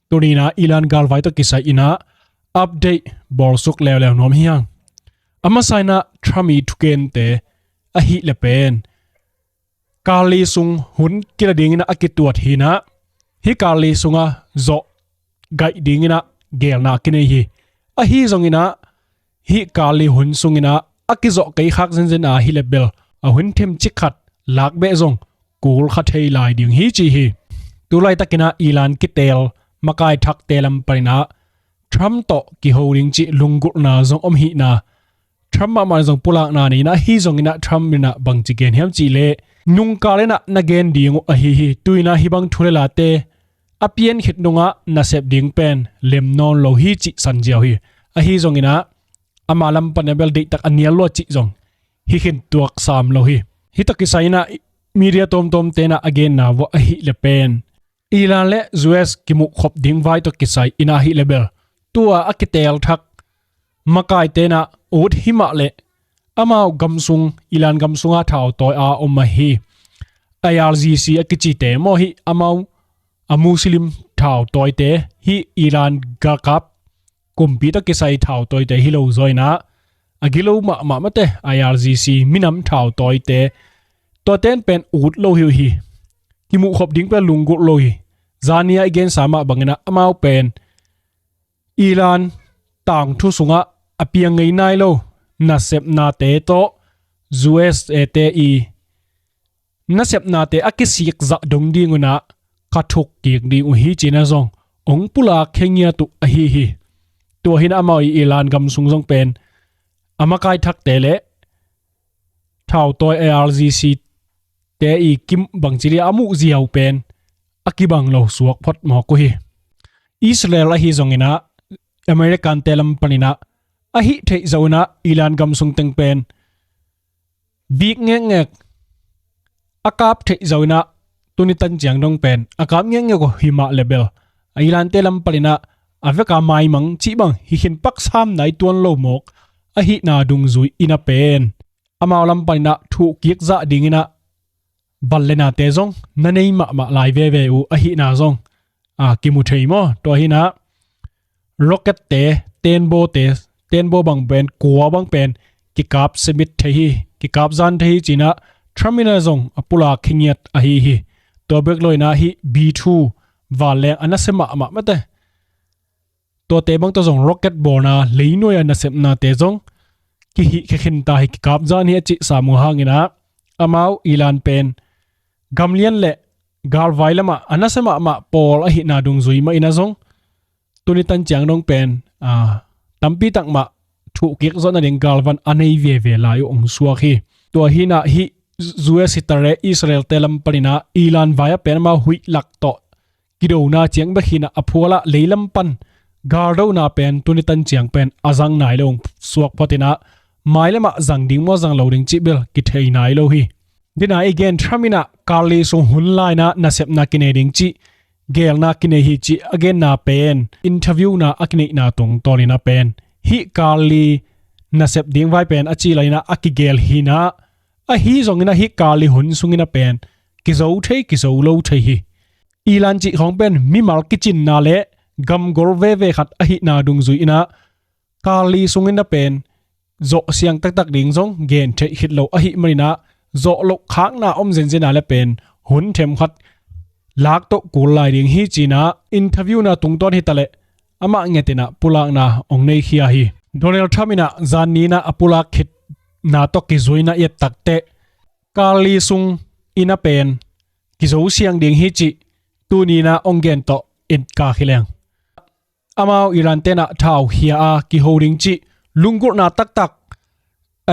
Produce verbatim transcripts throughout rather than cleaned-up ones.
Tuni inah Iran galvai tawh kisai inah update bawlsuk leuleu nuam hi hang. A masa inah Trump i thukente ahih le pen kal li sung hun kila ding inah a kituat hi inah, hih kal li sungah zawh gaih ding inah geelna kinei hi. Ahi zong inah hih kal li hun sung inah a kizawh kei khak zenzen a hi le bel a hun themcik khat lak beh zong kul kha thei lai ding hi ci hi. Tulaitak inah Iran kiteel makai thakte lam pan inah Trump tawh kiho ding cih lunggulhna zong om hi inah, Trump mahmah in zong pulakna nei inah, ahi zong inah Trump inah bangci gen hiam cih leh nungkal inah na gen ding uh ahi hi. Tu inah hih bang thu le late a pian khit nungah nasep ding pen lem nawn lo hi cih san ziau hi. Ahi zong inah ama lam pan a bel deihtak a nial lua cih zong hi khin tuak sam lo hi. Hih tawh kisai inah media tawmtawmte inah a genna vua ahih le pen Iran le U S kimuhkhop ding vai tawh kisai inah ahih le bel tua a kiteel thak makaite inah ut hi mah leh amau gam sung, Iran gam sungah thautawi a om ahi I R G C a kicite maw, hih amau a Muslim thautawite, hih Iran galkap kumpi tawh kisai thautawite hi lo zaw inah a gilo mahmah mate I R G C minam thautawite, tuate in pen ut lo hi uh hi. Kimuhkhop ding pen lunggulh lo hi. Zani a i gensa mah bang inah amau pen Iran tangthu sungah a piang ngei nai lo nasepnate tawh U S A te i nasepnate a kisik zah dong ding un ah ka thuk kik ding uh hi ci-in ah zong hong pulak khe ngiat uh ahi hi. Tua hi-in ah amau i Iran gam sung zong pen a makai thakte le thautawi I R G C te i kim bangci dia a muh ziau pen a kibang lo suak phot mawk uh hi. Israel ahi zongin ah American te lam panin ah a hih theih zoh un ah Iran gam sung teng pen vik ngekngek a kap theih zoh in ah tuni tan ciang dong pen a kap ngekngek uh hi mah le bel a Iran te lam panin ah a veka maimang cih bang hi khin pak sam nai tuan lo mawk ahihna dungzui in ah pen amau lam panin ah thuhkik zah dingin ah van le nate zong na nei mahmah lai veve uh ahihna zong a kimu thei maw? Tua hi-in ah rocket te, tenbaw te, tenbaw bang pen, kua bang pen kikap semit thei hi, kikap zan thei hi ci-in ah Trump in ah zong a pulak khe ngiat ahi hi. Tua bek lo-in ah hih B two vanleng a nasia mahmah mate, tuate bang tawh zong rocket bawlna leinuai a nasepnate zong kihih khe khin ta hi, kikap zan hi a cih sam uh hangin ah amau Iran pen gamlian le galvai lamah a nasia mahmah pawl ahihna dungzui mah in ah zong tuni tan ciang dong pen a tampi tak mah thuhkik zawh nading galvan a nei veve lai uh hong suak hi. Tua hi-in ah hih U S hi ta leh Israel te lam panin ah Iran vai ah pen amau huih lak tawh kidona ciang bek hi-in ah a phual ah lei lam pan galdona pen tuni tan ciang pen a zang nai lo hong suak phot in ah mai lamah zang ding maw zang lo ding cih bel kithei nai lo hi. Dina i gen Trump in ah kal li sung hun lai-in ah nasepna kinei ding cih geelna kinei hi cih a genna pen interview-na a kineihna tungtawnin ah pen hih kal li nasep ding vai pen a ci lai-in ah a kigeel hi-in ah ahi zongin ah hih kal li hun sungin ah pen kizo thei kizo lo thei hi. Iran cih khawng pen mimal kicinna le gamgol veve khat ahihna dungzui in ah kal li sungin ah pen zawh siang taktak ding zong gen theih khit lo ahih manin ah zawh loh khakna om zenzen a le pen hun them khat lak toh kul lai ding hi ci-in ah interview-na tungtawn hi ta leh amah ngetin ah pulakna hong nei khia hi. Donald Trump in ah zan ni-in ah a pulak khitna tawh kizui-in ah i et takteh kal li sungin ah pen kizo siang ding hi cih tuni-in ah hong gen tawh etkak hi leng. Amau Iran te-in ah thau khia a kiho ding cih lunggulhna taktak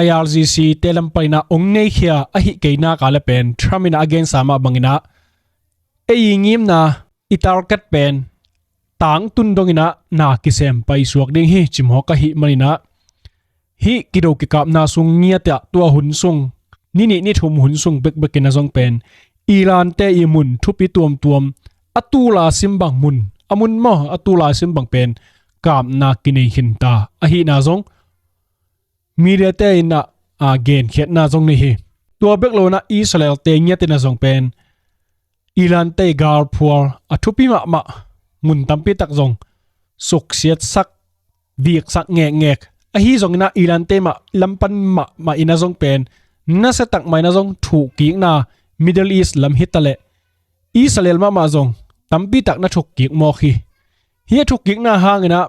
I R G C te lam panin ah hong nei khia ahih kei nak a le pen Trump in ah a gensa mah bangin ah ei i ngimna i target pen tangtun dongin ah na kisem paisuak ding hi ci mawk ahih manin ah hih kido kikapna sung ngiat ah tua hun sung ni nih ni thum hun sung bekbekin ah zong pen Iran te i mun thupi tuamtuam a tul a sim bang mun a mun maw a tul a sim bang pen kapna kinei khin ta ahihna zong media te in ah a genkhiatna zong nei hi. Tua bek lo-in ah Israel te ngiat in ah zong pen Iran te i galphual a thupi mahmah mun tampi tak zong suksiatsak, viksak ngekngek. Ahi zongin ah Iran te mah lampan mahmah in ah zong pen nasiatak mah in ah zong thukkikna Middle East lam hi taleh Israel mahmah zong tampi tak na thukkik mawk hi. Hih a thukkikna hangin ah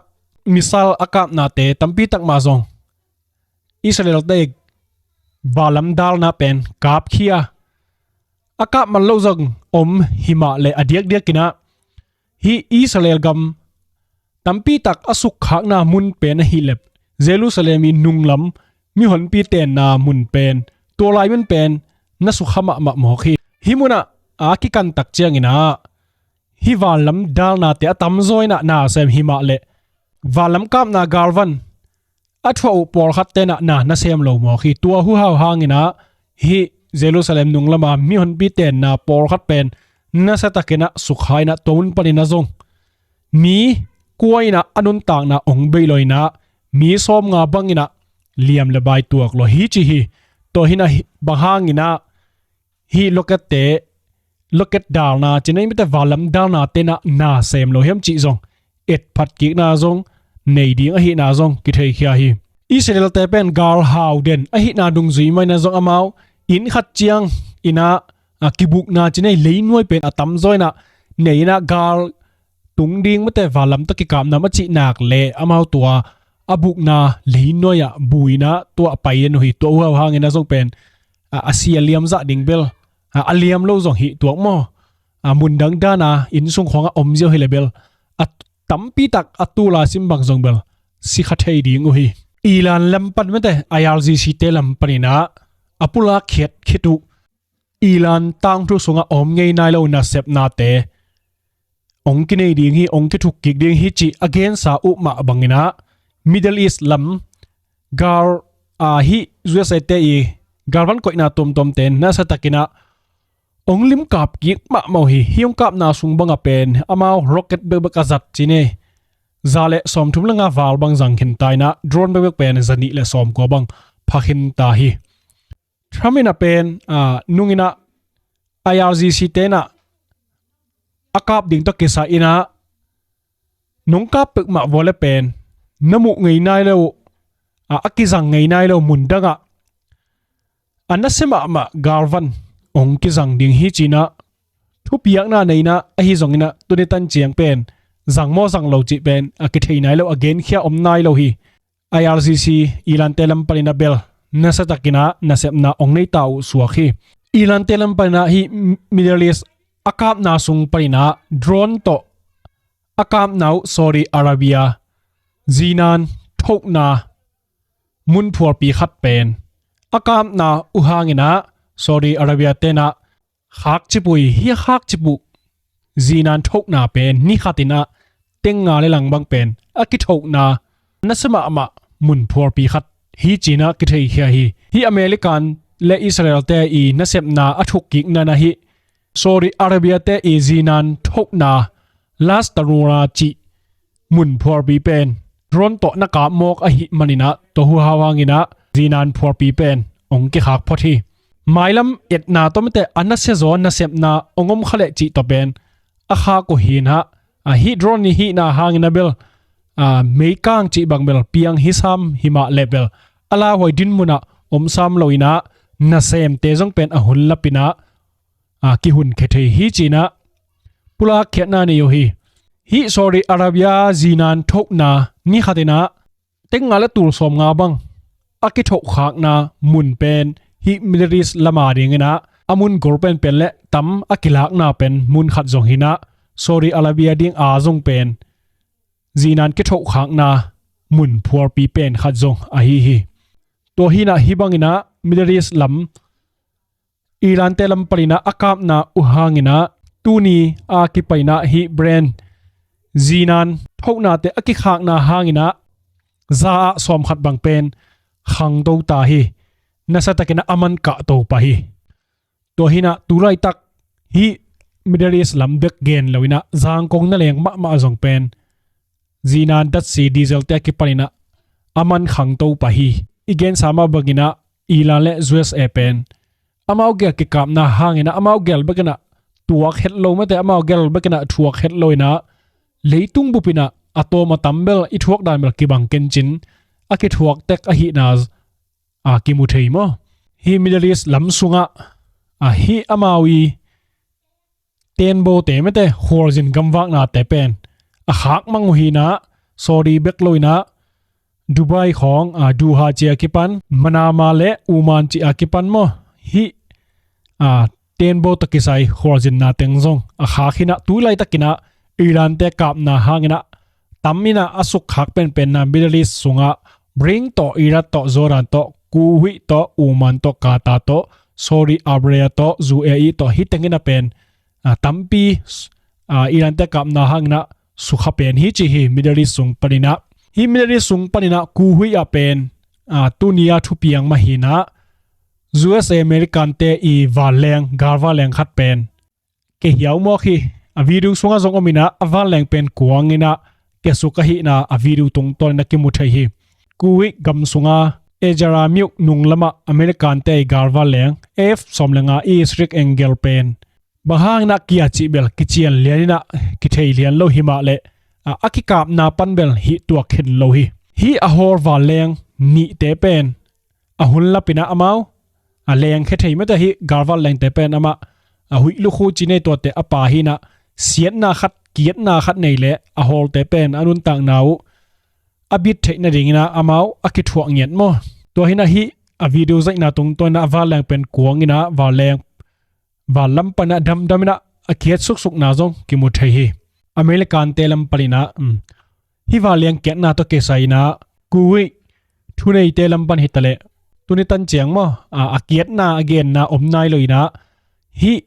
missile a kapnate tampi tak mah zong Israel te vanlam dalna pen kapkhia, a kap man lo zong om hi mah leh a diakdiakin ah hih Israel gam tampi tak a sukkhakna mun pen ahih leh Jerusalem i nunglam mihonpi tenna mun pen, tua lai mun pen na sukha mahmah mawk hi. Hih munah a kikantak ciangin ah hih vanlam dalnate a tamzaw in ah na sem hi mah leh vanlam kapna galvan a thuah uh pawlkhat ten ah na na sem lo mawk hi. Tua huhau hangin ah hih Jerusalem nunglama mihonpi tenna pawlkhat pen nasiatakin ah sukha in ah tua mun panin ah zong mi kua in ah a nuntakna ong bei lo in ah mi sawmnga bangin ah liam le bai tuak lo hi ci hi. Tua hi in ah bang hangin ah hih rocket te, rocket dalna, ci ni ei mate vanlam dalna ten ah na sem lo hiam cih zong etphat kikna zong nei ding ahihna zong kitheikhia hi. Israel te pen gal hau den ahihna dungzui mah in ah zong amau inn khat ciang in ah a kibukna ci ni ei, leinuai pen a tamzaw in ah nei in ah gal tung ding mate vanlam tawh kikapna mah cih nak leh amau tua a bukna leinuai ah bu in ah tua pai den uh hi. Tua huhau hangin ah zong pen a, a si a liam zah ding bel a, a liam lo zong hi tuak maw? A, mundang dan a inn sung khawng ah om ziau hi leh bel a tampi tak a tul a sim bang zong bel sikha thei ding uh hi. Iran lam pan mate I R G C te lam panin ah a pulak khiat khit uh Iran tangthu sungah a om ngei nai lo nasepnate ong kinei ding hi, ong kithuk kik ding hi cih a gensa uh mah bangin ah Middle East lam gal, a, hih U S A te i galvan koihna tuamtuamte nasiatakin ah ong limkap kik mahmah uh hi. Hih ong kapna sung bang a pen amau rocket bekbek a zat ci ni ei, za le sawmthum le nga val bang zang khin ta in ah drone bekbek pen zanih le sawmkua bang pha khin ta hi. Trump in ah pen, a, nung in ah I R G C te in ah a kap ding tawh kisai in ah nong kap peuhmah vua leh pen na muh ngei nai lo uh, a, a kizang ngei nai lo mundang ah a nasia mahmah galvan ong kizang ding hi ci in ah thupiakna nei in ah, ahi zongin ah tuni tan ciang pen zang maw zang lo cih pen a kithei nai lo, a genkhia om nai lo hi. I R G C, Iran te lam panin ah bel nasiatakin ah nasepna ong nei ta uh suak hi. Iran te lam panin ah hih Middle East a kapna sung panin ah drone tawh a kapna uh Saudi Arabia zinan thokna mun phualpi khat pen a kapna uh hangin ah Saudi Arabia ten ah khakcip uh hi. Hih a khakcip uh zinan thokna pen ni khat in ah teng nga le lang bang pen a kithokna nasia mahmah mun phualpi khat hi ci in ah kitheikhia hi. Hih American le Israel te i nasepna a thukkikna in ah hih Saudi Arabia te i zinan thokna Las Tanura cih mun phualpi pen drone tawh na kap mawk ahih manin ah tua huhau hangin ah zinan phualpi pen ong kikhak phot hi. Mailam etna tawh mate a nasia zaw nasepna ong om kha leh cih tawh pen a khak uh hi in ah, a, hih drone i hihna hangin ah bel, a, meikang cih bang bel piang hi sam hi mah leh bel a lauhuai dinmun ah om sam lo in ah nasemte zong pen a hun lap in ah, a, kihunkhia thei hi ci in ah pulak khiatna nei uh hi. Hih Saudi Arabia zinan thokna ni khat in ah teng nga le tul sawmnga bang a kithohkhakna mun pen hih Middle East lam a dingin ah a mun gol penpen le tam a kilakna pen mun khat zong hi in ah Saudi Arabia ding a zong pen zinan kithohkhakna mun phualpi pen khat zong ahi hi. Tua hi in ah hih bangin ah Middle East lam Iran te lam panin ah a kapna uh hangin ah tuni a kipan in ah hih Brent zinan thoknate a kikhakna hangin ah za ah sawmkhat bang pen khangto ta hi. Nasiatakin ah a man kahto pah hi. Tua hi in ah tu laitak hih Middle East lam bek gen lo in ah Zangkong na leng mahmah zong pen zinan datsi diesel te a kipan in ah a man khangto pah hi. I gensa mah bangin ah Iran le U S A pen amau gel kikapna hangin ah amau gel bekin ah tuak het lo mate, amau gel bekin ah thuak het lo in ah leitung bupin ah a tawm a tam bel i thuak dan bel kibang kencin a kithuak tek ahihna a kimu thei maw? Hih Middle East lam sungah a hih amau i tenbote mete khualzin gamvaknate pen a khak mang uh hi in ah, Saudi bek lo in ah Dubai khawng, a, Doha ci a kipan, Manama le Oman ci a kipan maw? Hih, a, tenbo tawh kisai khualzinna teng zong a khak hi in ah, tu laitakin ah Iran-te kapna hangin ah tam in ah a sukkhak penpenna Middle East sungah Bahrain tawh, Iraq tawh, Jordan tawh, Kuwait tawh, Oman tawh, Qatar tawh, Saudi Arabia tawh, U A E tawh, hih teng in ah pen, a, tampi, a, Iran-te kapna hangin ah sukha pen hi ci hi. Middle East sung panin ah, hih Middle East sung panin ah Kuwait ah pen, a, tuni a thupiang mah hi in ah U S A American-te i vanleng, gal vanleng khat pen, kei hiau mawk hi, a video sungah zong om in ah, a vanleng pen kuang in ah kiasuk ahihna a video tungtawn in ah kimu thei hi. Kuwait gam sunga Ejara Myouk nung lamah American-te i gal vanleng F sawm le nga East Risk Angle pen bang hangin ah kia cih bel kician lian in ah kithei lian lo hi mah leh, a, a kikapna pan bel hih tuak khin lo hi. Hih a hawl vanleng nihte pen a hun lapin ah amau a lengkhia thei mete, hih gal vanlengte pen amah a huih lukhu ci nei tuate a pha hi in ah, siatna khat, kiatna khat nei leh a hawlte pen a nuntakna uh a bit theih nadingin ah amau a kithuah ngiat maw? Tua hi in ah hih a video zaihna tungtawn in ah a vanleng pen kuang in ah vanleng van lam panin ah damdam in ah a kiat suksukna zong kimu thei hi. American-te lam panin ah, um, hih vanleng kiatna tawh kisai in ah Kuwait thuneite lam pan hi ta leh, tuni tan ciang maw, a, a kiatna, a genna om nai lo in ah, hih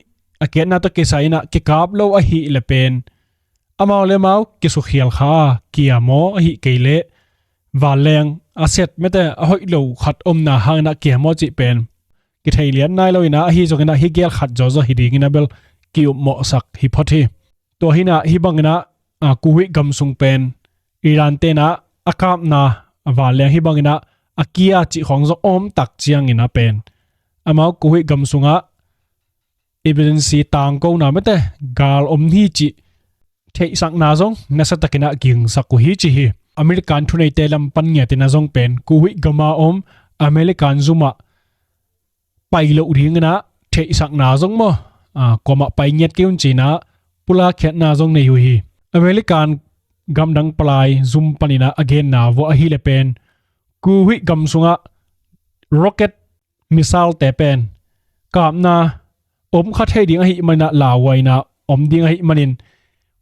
a kiatna tawh kisai in ah kikap lo ahih leh pen amau le amau kisukhial kha, kia maw, ahih kei leh vanleng a set mete, a hoih lo khat omna hangin ah kia maw cih pen kithei lian nai lo in ah, ahi zongin ah hih gel khat zawzaw hi dingin ah bel ki-upmawhsak hi phot hi. Tua hi in ah hih bangin ah, a, Kuwait gam sung pen Iran-te in ah a kapna a vanleng hih bangin ah a kia cih khawng zong om tak ciangin ah pen amau Kuwait gam sungah emergency tangkona mete, gal om hi cih theihsakna zong nasa takin ah gingsak uh hi ci hi. American thuneite lam pan ngiatin ah zong pen Kuwait gam a om American zum ah pai loh dingin ah theihsakna zong maw, a, kuamah pai ngiat kei un ci in ah pulakkhiatna zong nei uh hi. American gamdang palai zum panin ah a genna vua ahih leh pen Kuwait gam sungah rocket missile-te pen kapna om kha thei ding ahih manin ah, lauhuaina om ding ahih manin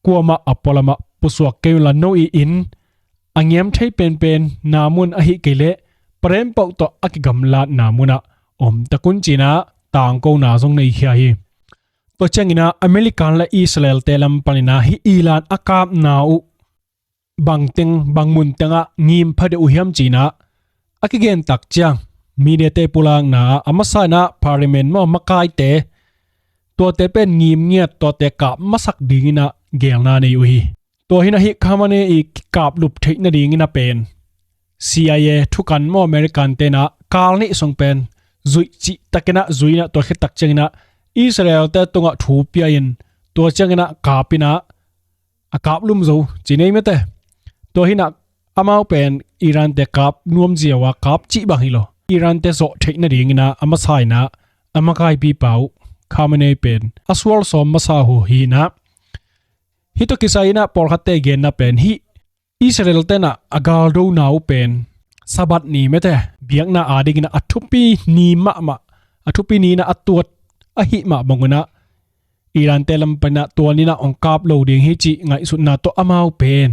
kuamah a pualamah pusuak kei unla, no i inn a ngiam thei penpenna mun ahih kei leh parem pauh tawh a kigamlatna munah om tak un ci in ah tangkona zong neikhia hi. Tua ciangin ah American le Israel-te lam panin ah hih Iran a kapna uh bangteng, bang mun tengah ngim phadeuh uh hiam ci in ah a kigen tak ciang, media-te pulakna ah a masa in ah parliament maw, makaite, tuate pen ngim ngiat, tuate kap masak dingin ah gelna nei uh hi. Tua hi in ah hih Khamenei i kikaplup theih nadingin ah pen C I A thukan maw, American-te in ah kal nih sung pen zuih cih takin ah zui in ah, tua khit tak ciangin ah Israel-te tungah thu pia in, tua ciangin ah kap in ah a kap lum zo ci nei mete. Tua hi in ah amau pen Iran-te kap nuam ziau a kap cih bang hi lo. Iran-te zawh theih nadingin ah a masa in ah a makaipipa uh Khamenei pen a sual sawm masa uh hi in ah, hih tawh kisai in ah pawlkhatte genna pen hih Israel-te in ah a galdona uh pen Sabbath ni mete, biakna adingin ah a thupi ni mahmah, a thupi ni in ah a tuat ahih mah bangun ah Iran-te lam panin ah tua ni in ah hong kap lo ding hi cih ngaihsutna tawh amau pen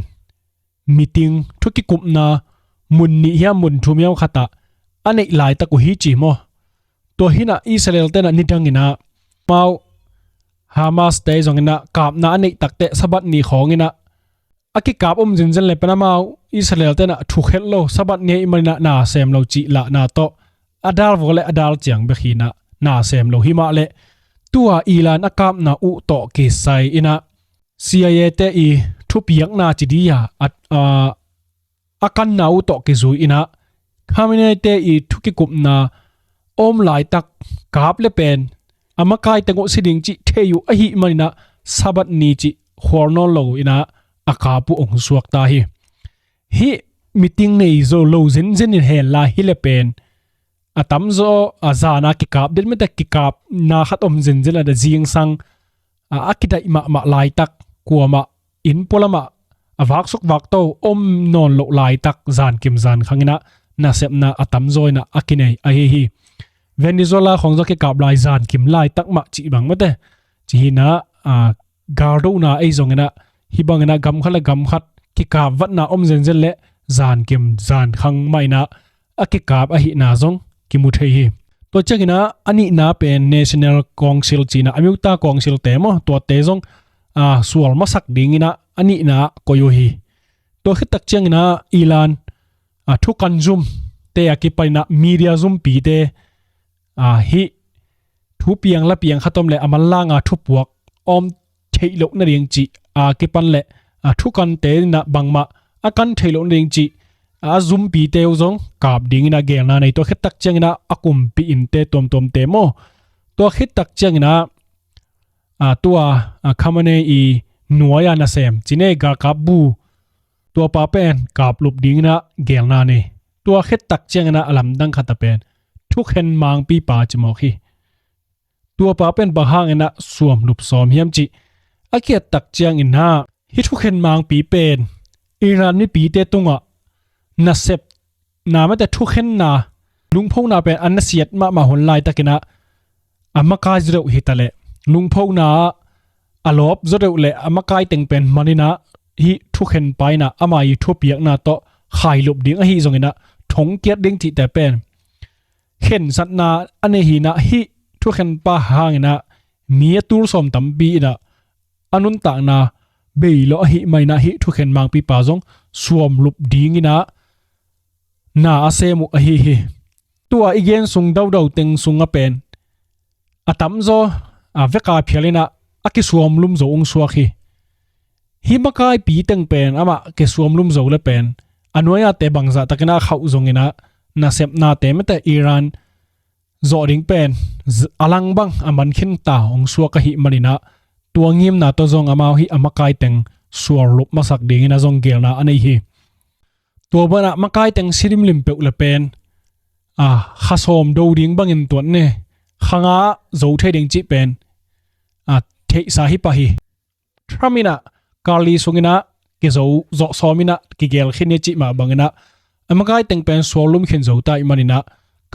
meeting, thu kikupna mun nih hiam mun thum hiam khatah a neih laitak uh hi ci maw? Tua hi in ah Israel-te in ah nidangin ah amau Hamas-te zongin ah kapna a neih takteh Sabbath ni khawngin ah a kikap om zenzen leh pen amau Israel-te in ah thukhelh lo, Sabbath ni ahih manin ah na sem lo cih lahna tawh a dal vua le a dal ciang bek hi in ah na sem lo hi mah leh, tua Iran a kapna uh tawh kisai in ah C I A-te i thupiakna ci dih a, a, a kanna uh tawh kizui in ah Khamenei-te i thu kikupna om laitak kap le pen a makai teng uh si ding cih thei uh ahih manin ah Sabbath ni cih khual nawn lo in ah a kap uh hong suak ta hi. Hih meeting nei zo lo zenzen in hen la hi le pen a tamzaw a zana kikap den mete kikapna khat om zenzen a da zingsang a, a kidaih mahmah laitak kuamah inn pualamah a vaksuk vakto om nawn loh laitak zankim zankhang inah nasepna a tamzaw inah a kinei ahi hi. Venezuela khong zaw kikap lai zankim laitak mah cih bang mete cih hinah a, galdona ei zong inah hih bang inah gam khat le gam khat kikap vatna om zenzen le zankim zankhang mah inah a kikap ahihna zong kimu thei hi. Tua cianginah a nihna pen National Council cinah a miuta council te maw tuate zong a, sual masak dinginah a nihna ah koih uh hi. Tua khittak cianginah Iran a, thukan zum te a kipaninah media zumpi te a, hih thupiang lapiang khat om le a manlanga thupuak om theih loh nading cih a kipan le a, thukante inah bangmah a kan theih loh nading cih a, a zumpite uh zong kap dinginah gelna nei. Tua khittak cianginah a kumpi innte tuamtuamte maw tua khittak cianginah a, tua a, Khamenei i nuai-a nasem cinei galkap bu tuapa pen kaplup dinginah gelna nei. Tua khittak cianginah a lamdang khata pen thukhen mangpipa cimawk hi. Tuapa pen bang hanginah suamlup sawm hiam cih a kiattak cianginah hih thukhen mangpi pen Iran mipite tungah nasep na mete thukhenna lungphona pen a nasiat mahmah hun laitakinah a makai zaw deuh hitaleh lungphona ah a lawp zaw deuh le a makai teng pen maninah hih thukhenpa inah ama i thupiakna tawh khailup ding ahi zonginah thongkiat ding cihte pen khensatna a nei hinah hih thukhenpa hanginah mi a tul sawm tampi inah a nuntakna bei lawh ahih maninah hih thukhen mangpipa zong suamlup dinginah na a sem uh ahi hi. Tua i gen sung daudau teng sungah pen a tamzaw a veka phialinah a kisuamlum zo ung suak hi. Hih makaipi teng pen amah kisuamlum zo le pen a nuai-ate bangzahtakinah a khauh zonginah nasepnate mete Iran zawh ding pen a lang bang a man khinta hong suak ahih maninah tua ngimna tawh zong amau hih a makai teng suallup masak dinginah zong gelna a nei hi. Tua banah makai teng si limlim peuh le pen a, kha sawm do ding bangin tuat ne kha nga zo thei ding cih pen a, theihsa hi pah hi. Trump inah kali sunginah kizo zawh sawm inah kigel khin hi cih mah banginah a makai teng pen suallum khin zo ta ih maninah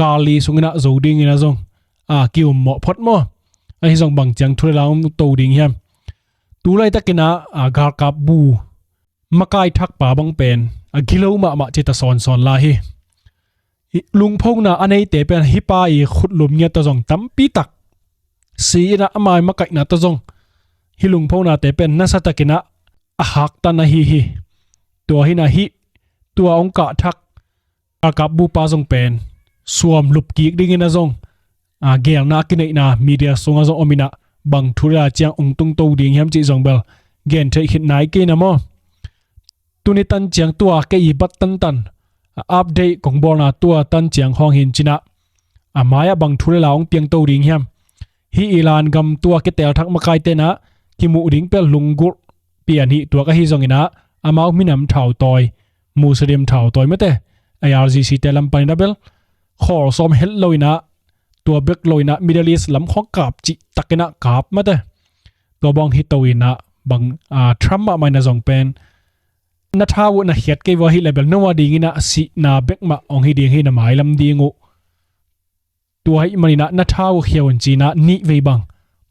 kali sunginah zo dinginah zong a, kiummawh phot maw? Ahi zong bang ciang thu le la um to ding hiam? Tu laitakinah a, galkap bu makai thakpa bang pen a gilo mahmah cita sawnsawn lai hi. Lungphona a neite pen hih pa i khutlum ngiat tawh zong tampi tak si inah ama i makaihna tawh zong hih lungphonate pen nasatakinah a haktan ahi hi. Tua hinah hih tua hong kah thak galkap bupa zong pen suamlup kik dinginah zong a, gelna a kineihna media sungah zong ominah bang thu le la ciang ung tungto ding hiam cih zong bel gen theih khit nai kei na maw? Tuni tan ciang tua kei i bat tantan a, update kong bawlna tua tan ciang hawng hin cinah a, mai-ah bang thu le la hong piangto ding hiam? Hih Iran gam tua kitel thak makai tenah kimuh ding pel lunggulh pian hih tuak ahi zonginah amau minam thautawi Muslim thautawi mete I R G C te lam paninah bel khawl sawm het loinah tua bek loinah Middle East lam khawng kap cihtakinah kap mate. Tua bang hi to inah bang a, Trump mahmah inah zong pen na thau uh na khiat kei vua hi le bel no a dinginah sihna bek mah hong hi ding hi na mailam ding uh. Tua hi maninah na thau uh khia un cinah nih vei bang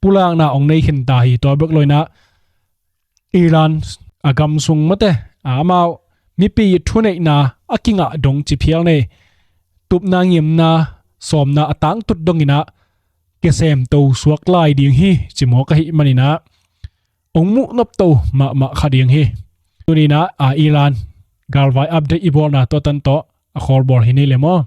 pulakna hong nei khinta hi. Tua bek loinah Iran a gam sung mate a, amau mipi thuneihna a kingah dong ci phial nei tupna ngimna sawmna a tangtut donginah kisemto suak lai ding hi cimawk ahi maninah hong muh nopto mahmah kha ding hi. Tuninah a, Iran galvai update i bawlna tua tan tawh a khawlbawl hi nei le maw?